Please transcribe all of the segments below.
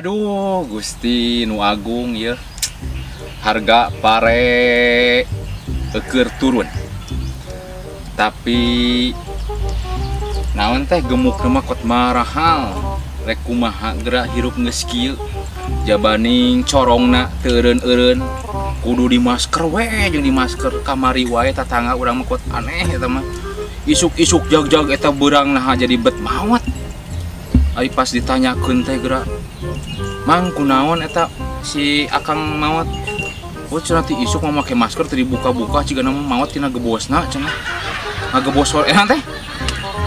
Aduh, Gusti nu agung ya. Harga pare keur turun. Tapi naon teh gemuk mah kot marahal. Rek kumaha geura hirup geus kieu. Jabaning corongna teu eureun-eureun. Kudu di masker we jeung di masker kamari wae tatangga urang mah kot aneh eta mah. Isuk-isuk jag-jag eta beurang naha jadi bet maot. Ari pas ditanyakeun teh geura Mang kunaon eta si akang maot. Oh cenah ti isuk mah make masker teu dibuka-buka cigana mah maot tina gebosna cenah. Ngagebos teh.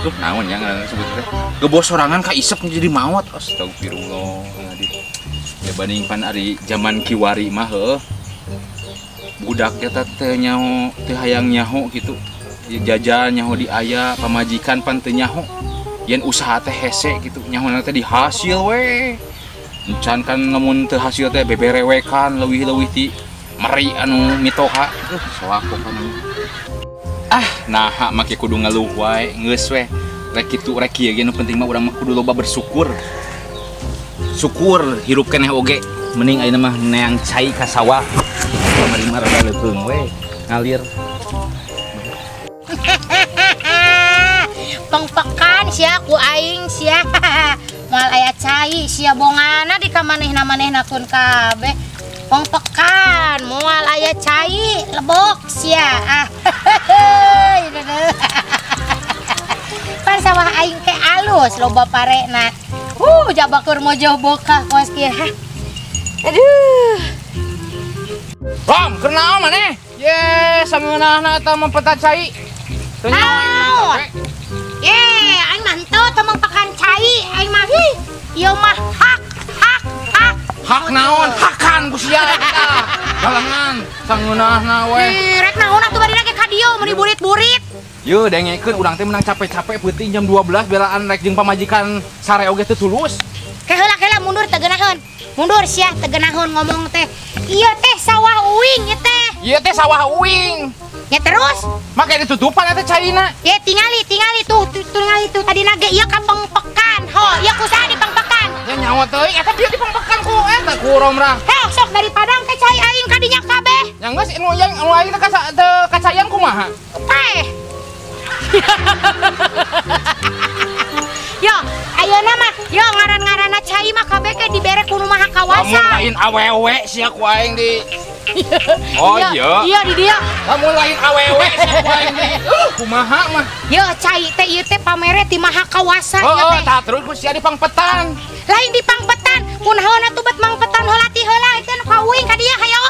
Tuh naon ya ngaranna sebut teh. Gebos sorangan ka isep jadi maot. Astagfirullah. Ya banding pan ari zaman kiwari mah heuh. Budak eta teh nyaho teu hayang nyaho kitu. Jajan nyaho di aya, pamajikan pan teu nyaho. Yen usaha teh hese kitu, nyahona teh dihasil we. Encan kan lamun teu hasil teh beberewekan leuwih-leuwih ti meri anu mitoha. Soak pokona. Ah, naha make kudu ngeluh wae, geus we. Rek kitu rek kieu ge nu penting mah urang mah kudu loba bersyukur. Syukur hirup keneh oge. Mending ayeuna mah neang cai ka sawah. Kamari mah rada leupeung we, ngalir. Pengpekan sia ku aing sia. Moal aya cai sia bongana di kamanehna-manehna kun kabeh. Pengpekan moal aya cai lebok sia. Ah. Pan sawah aing teh alus loba parena. Jabakur mojo bokah kos kieu. Aduh. Rom, keur naon maneh? Ye, sangeunahna eta mempeta cai. Teu nyaho. Ye, aing mah henteu teu mangpakan cai, aing mah hi. Ieu mah hak, hak, hak. Hak naon? Hakan ku sia eta. Galengan sangeunahna we. Rek naon atuh bari ge ka dieu meuni burit-burit. Yeuh, dengekeun urang teh menang capek-capek peuting jam 12 belaan rek jeung pamajikan sare oge teu tulus. Ke heula heula mundur teu geunaheun. Mundur sia teu geunaheun ngomong teh. Ieu teh sawah uing ieu teh. Ieu teh sawah uing. Ya terus? Make ditutupan eta caina. Ya tingali tingali tuh tingali tuh tadi nage ieu ka pengpekan. Ho, ieu ku saha dipengpekan? Ya nyawa teuing eta bieu dipengpekan ku eta ku Romrah. Heh, sok dari Padang teh cai aing ka dinya kabeh. Nya geus anu yang anu aing teh teu kacayan kumaha? Paeh. Yo, ayeuna mah yo ngaran-ngaranna cai mah kabeh ke dibere ku nu maha kawasa. Lamun lain awewe sia ku aing di. Oh iya. Iya di dieu. Lamun lain awewe sia ku aing di. Kumaha mah? Yo cai teh ieu teh pamere ti maha kawasa ieu teh. Heeh, tah terus ku sia dipangpetan. Lain dipangpetan, kunaon atuh bet mangpetan heula ti heula itu nu ka uing ka dieu hayo.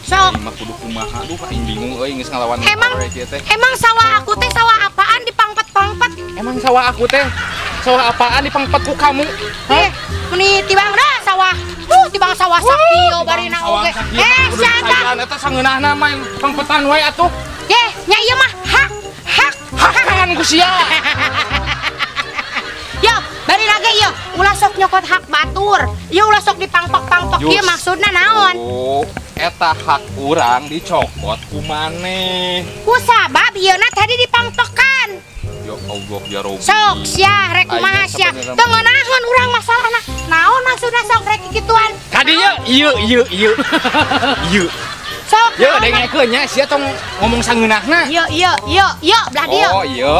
Sok. Mah kudu kumaha duh aing bingung euy geus ngalawan kieu teh. Emang sawah aku teh sawah apaan dipangpet-pangpet? Emang sawah aku teh sawah apaan dipangpet ku kamu? Hah? Meni tibang dah sawah. Tibang sawah sakieu barina oge. Sia eta. Eta sangeunahna mah pangpetan wae atuh. Ye, nya ieu mah hak, hak, hakan ku sia. Yo, bari lagi ieu, ulah sok nyokot hak batur. Ieu ulah sok dipangpek-pangpek ieu maksudna naon? Eta hak urang dicokot ku maneh. Ku sabab ieuna tadi dipangpekan. Ya Allah ya Robi. Sok sia rek kumaha sia. Teu ngeunaheun urang masalahna. Naon maksudna sok rek kikituan? Ka dieu ieu ieu ieu. Ieu. Sok. Yeuh dengekeun nya sia tong ngomong sangeunahna. Ieu ieu ieu ieu belah dieu. Oh ieu.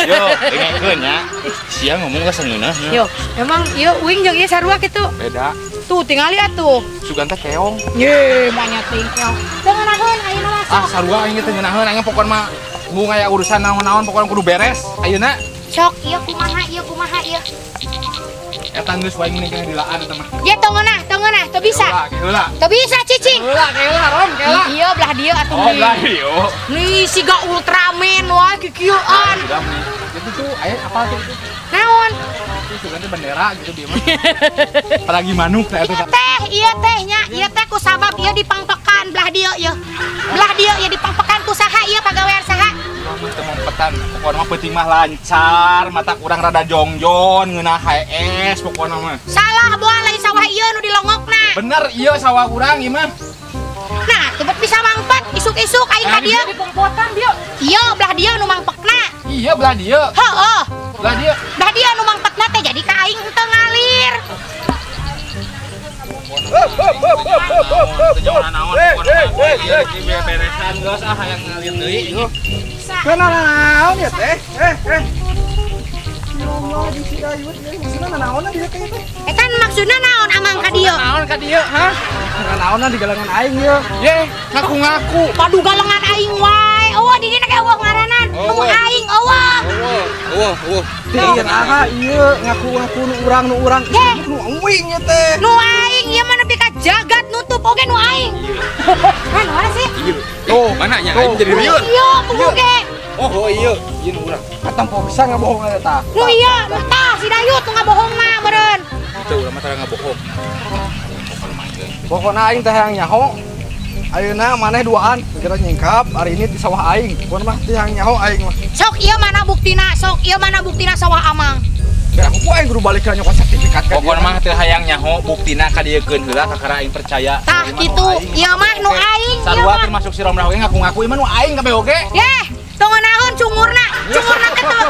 Yo, dengekeun nya. Sia ngomong geus ngeunah. Yo, emang ieu uing jeung ieu sarua kitu. Beda. Tuh tingali atuh. Sugan teh keong. Ye, manya teuing keong. Teu ngeunaheun ayeuna mah. Ah, sarua aing teh ngeunaheun aing pokona mah mung aya urusan naon-naon pokona kudu beres ayeuna. Sok ieu kumaha ieu kumaha ieu. Eta geus wae mending kena dilaan eta mah. Ye teu ngeunah, teu ngeunah, teu bisa. Heula. Teu bisa cicing. Heula, heula rom, heula. Iya belah dieu atuh. Oh, belah dieu. Nih siga Ultraman wae kikieuan. Itu tuh aya apa tuh itu? Naon? Itu sugan teh bendera gitu dia mah. Apalagi manuk teh eta. Teh, ieu teh nya, ieu teh ku sabab ieu dipangpekan belah dieu ieu. Belah dieu ieu dipangpekan ku saha ieu pagawean saha? Teu mompetan, pokona mah peuting mah lancar, mata kurang rada jongjon, ngeunah HS pokona mah. Salah boa lain sawah ieu nu dilongokna. Bener ieu sawah urang ieu mah. Nah, teu bisa mangpet isuk-isuk aing ka dieu. Dipongpotan dieu. Ieu belah dieu nu mangpekna. Iya belah dieu. Heeh. Belah dieu. Belah dieu nu mangpetna teh jadi ka aing henteu ngalir. Beresan geus ah hayang ngalir deui. Kana naon ya teh? Ya Allah di si Dayut ieu maksudna naonna dia teh teh? Eta maksudna naon amang ka dieu? Naon ka dieu, hah? Naonna di galengan aing ieu. Ye, ngaku-ngaku. Padu galengan aing wae. Eueuh di dieu ge eueuh ngaranan. Nu aing eueuh. Eueuh, eueuh. Teh naha ieu ngaku-ngaku nu urang nu urang nu uing ieu teh. Nu aing ieu mah nepi ka jagat nutup oge nu aing. Hah, nu mana sih? Tuh, mana nya aing jadi rieu. Iya, puguh ge. Oh iya, ieu nu urang. Katempo bisa ngabohong eta. Nu iya, nu tah si Dayut nu ngabohong mah meureun. Teu urang mah tara ngabohong. Pokona aing teh hayang nyaho. Ayeuna maneh duaan geura nyingkap hari ini di sawah aing. Pokona mah teh hayang nyaho aing mah. Sok ieu mana buktina? Sok ieu mana buktina sawah amang? Ya aku aing kudu balik ka nyokot sertifikat ka. Pokona mah teu hayang nyaho buktina ka dieukeun heula kakara aing percaya. Tah kitu, ieu mah nu aing. Sarua termasuk si Romlah oge ngaku-ngaku ieu mah nu aing kabeh oge. Yeh, teu ngeunaheun cungurna. Cungurna teh teu.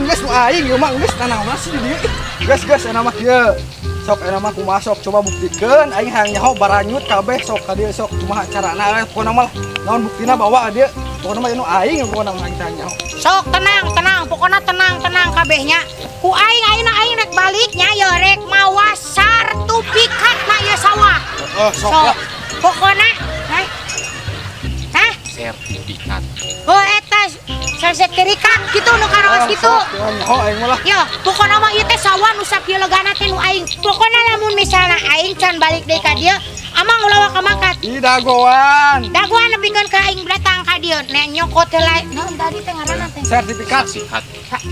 Geus nu aing ieu mah geus nanaon sih di dieu. Geus geus enak mah kieu. Sok enak mah kumaha sok coba buktikeun aing hayang nyaho baranyut kabeh sok ka dieu sok kumaha carana pokona mah naon buktina bawa ka dieu. Pokona mah nu aing pokona mah aing hayang nyaho. Sok tenang tenang pokona tenang tenang kabehnya. Ku aing ayeuna aing rek baliknya ye rek mawa sertifikat na ieu sawah. Heeh sok lah. Pokona hah? Hah? Sertifikat. Oh eta sertifikat kitu nu karaos kitu. Nyaho aing mah lah. Ya, pokona mah ieu teh sawah nu sakieu legana teh nu aing. Pokona lamun misalna aing can balik deui ka dieu, amang ulah waka mangkat. Di dagoan. Dagoan nepikeun ka aing datang ka dieu. Nek nyokot heula naon tadi teh ngaranna teh? Sertifikat.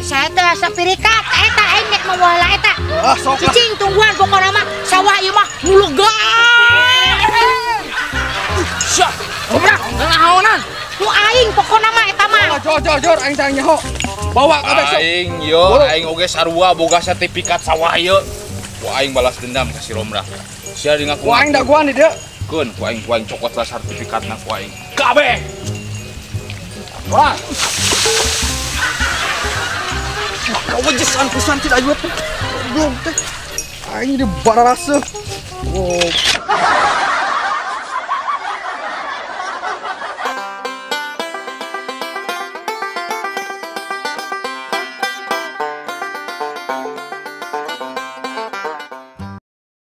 Saya teh sertifikat eta aing nek mawa heula eta. Ah, sok lah. Cicing tungguan pokona mah sawah ieu mah nu lega. Syah. Kumaha? Naonan? Nu aing pokona mah eta mah. Jor jor jor aing teh nyaho. Bawa kabeh sok. Aing yo, aing oge sarua boga sertifikat sawah ieu. Ku aing balas dendam ka si Romlah. Sia di ngaku. Ku aing dagoan di dieu. Keun, ku aing cokot lah sertifikatna ku aing. Kabeh. Wah. Kawejesan pisan tidak ayut teh. Goblok teh. Aing di bararaseuh. Goblok.